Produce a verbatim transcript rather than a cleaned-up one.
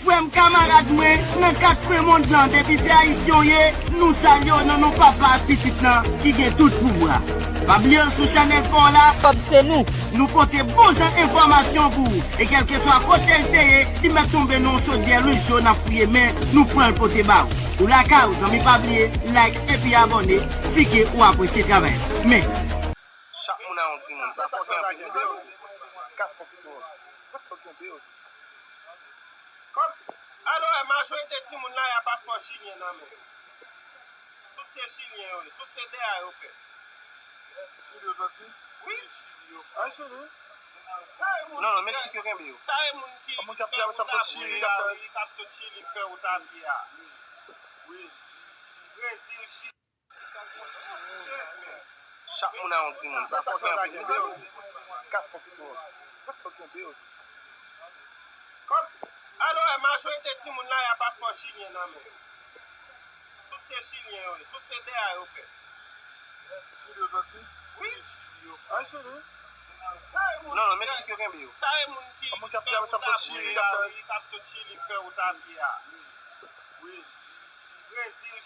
Frè m, kamarad mwen, nan kat kwen mond lan, depi se ayisyen w ye, nou salye w nan non Papa ak Pitit lan ki gen tout pouvwa. Pa bliye w sou chanèl pa w la. Kòb se nou. Nou pote bon jan enfòmasyon pou ou. E kèlkeswa kote l te ye, li mèt tonbe nan yon chodyè lwil cho, n ap fouye men, nou pran l pote ba ou. Ou lakay ou, zanmi, pa bliye like epi abòne si ke ou apresye travay la. Mèsi. Chak moun a yon timoun. Sa fò gen anpil, mezanmi. Kat senk timoun. Sa k fè w kenbe yo? Kòm, alò, majorite timoun la, y a paspò chilyen nan men. Tout se chilyen yo ye. Tout se dèyè yo fè. Chili yo soti? Wi. An Chili? Non, non, Meksik yo kenbe yo. Sa e moun ki, moun k ap fè wout a pye a, wi, k ap sot Chili, k fè wout a pye a. Wi. Brezil, Chak moun a yon timoun. Sa fò gen anpil, mezanmi. Kat senk timoun. Sa k fè w kenbe yo? Kòm, alò, majorite timoun la, y a paspò chilyen nan men. Tout se chilyen yo ye. Tout se dèyè yo fè. Chili yo soti? Wi. An Chili? Non, non, Meksik yo kenbe yo. Sa e moun ki, moun k ap fè wout a pye a, wi, k ap sot Chili, k fè wout a pye a. Wi. Brezil,